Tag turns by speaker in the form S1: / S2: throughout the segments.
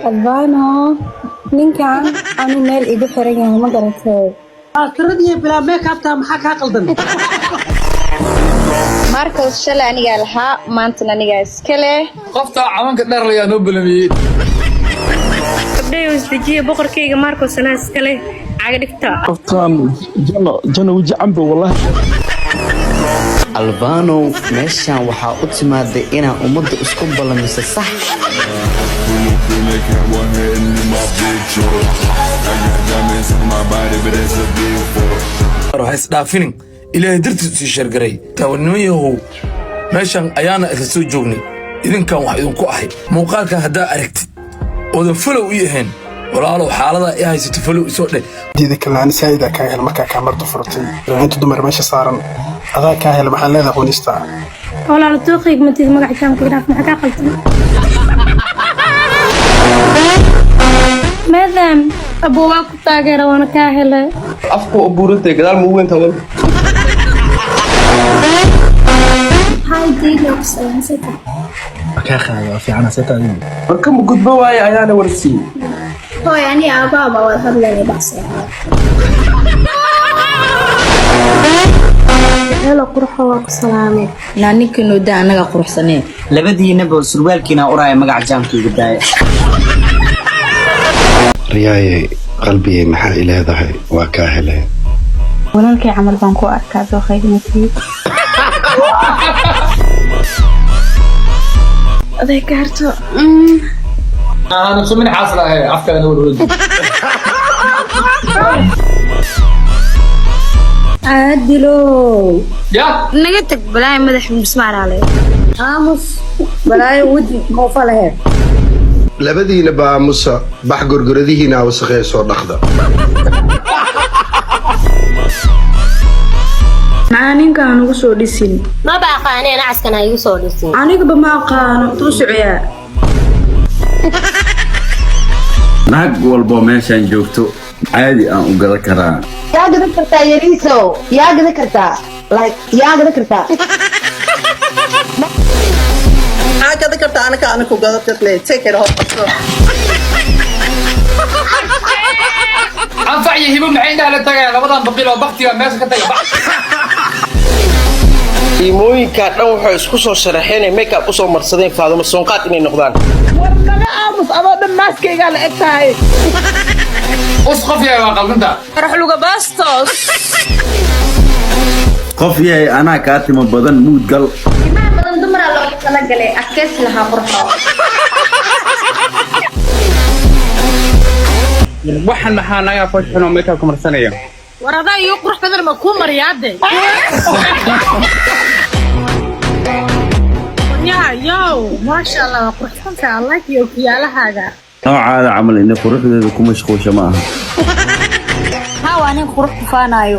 S1: Albano, ninkan anu meel igu xiran yahay ma garatay.
S2: Aakiradii bilaa make-upta maxaa kaa qaldan?
S3: Marcos shalay anigaa lahaa, maantana anigaa iska leh.
S4: Qofta camanka dheer layaa noo balamiyey.
S5: Gabdhayo isdejiya, boqorkayga Marcos anaa iska leh, caga dhigta.
S6: Qoftaan jano jano weji cambe wallahi.
S7: Albanow, meeshaan waxaa u timaaday inaa ummadda isku ballamiso, sax?
S4: Ha isdhaafinin, Ilaahay dartiis usii sheergaray. Taawaniman yahow, meeshan ayaana isla soo joognay. Idinkan wax idinku ahay muuqaalkan haddaa aragtid oodan follow ii ahayn, walaalow, xaaladaa i haysato follow isoo dheh.
S8: Diida kalena saaidaa kaa hel markaa kaamarda furatay. Inta dumar meesha saaran adaa kaa hel. Maxaan leedahay qonista?
S5: Walaal, dooqayga matid, magac jaamka dhaaf, maxaa kaa qaldan? Maadaam abuu waa ku taageera, waana kaa helay.
S9: Afku u buurantay gadaal ma u weynta wal.
S1: Hi Diilo, salaamsata.
S6: Kaa qaada, waa fiicana seeta adigu.
S9: Warka ma gudbo waaye ayaana warsiiyey.
S1: Hooy, ani aabaha baa wada hadlaynay bacse. Helo qurxo, waa ku salaamay.
S3: Naa ninka nooda, annaga quruxsanee.
S7: Labadiinaba surwaalkiina uraaya, magaca jaamkayga daaya.
S10: Riyaaye qalbigay, maxaa i leedahay? Waa kaa helay.
S1: Walaalkay camal baan ku arkaa, dooqayga matid. Aday gaarto.
S4: Aanu sumin xaasla ahay afkana warwareji.
S1: Caadilow.
S4: Ya.
S5: Naga tag balaayo, madax mismaaraale.
S1: Aamus balaayo, weji moofa laheed.
S10: Labadiina baamusa bax, gorgoradihiina wasaqee soo dhaqda.
S5: Maxaa ninkaan ugu soo dhisin?
S11: Maba aqaaneen, acaskan ha igu soo dhisin.
S5: Anigaba ma aqaano tuu socoyaa.
S12: Naag walbo meeshaan joogto caadi aan u gadan karaa.
S3: Yaa gadan kartaa yariisow? Yaa gadan kartaa? Like, yaa gadan kartaa?
S2: Maxaa gadan kartaa? Anaka anaku gadatadle take it off.
S4: Anfac iyo hibo maxay indhaha la tagayaan? Labadan baqiil oo baktiga meesha ka taga bax.
S9: Qiimooyinka dhan waxay isku soo sharaxeen ee make up usoo marsadeen Faadumo Soonqaad inay noqdaan.
S2: War naga aamus, adoo dhan maaskaygaa la eg tahay.
S4: Us qof yahay waa qaldanta.
S5: Raxluga bastos.
S12: Qof yahay anaa kaa timo badan, muud gal.
S3: Timaha badan dumaraa loogu talagalay, adkaysi lahaa qurxo.
S9: Waxan maxaa naga foshxun oo make up ka marsanaya?
S5: War adaa iyo qurux badan ma kuu mariyaade? Waryaha yow, maasha Allah, waa quruxsantahay, I like your okiyaalahaaga.
S12: Noocaada camal inay quruxdeeda ku mashquusha ma aha.
S1: Haa, waa nin qurux kufaanayo.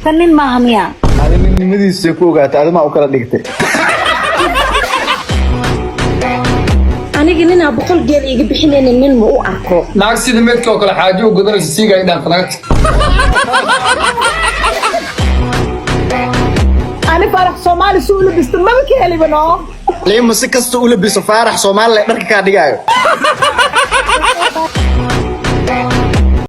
S1: Kan nin maaha miya?
S9: Adi ninnimadiisa ku ogaatay, adimaa u kala dhigtay.
S5: Aniga ninaa 100 geel iiga bixinaynin nin ma u arko.
S4: Naag sida meedka oo kale xaajo u gudanaysa siiga ay dhaanta naga.
S2: Ani Faarax Soomaali si u labisto maba ka heliba noo.
S9: Liimo si kasta u labiso Faarax Soomaaliland dharka kaa dhigaayo.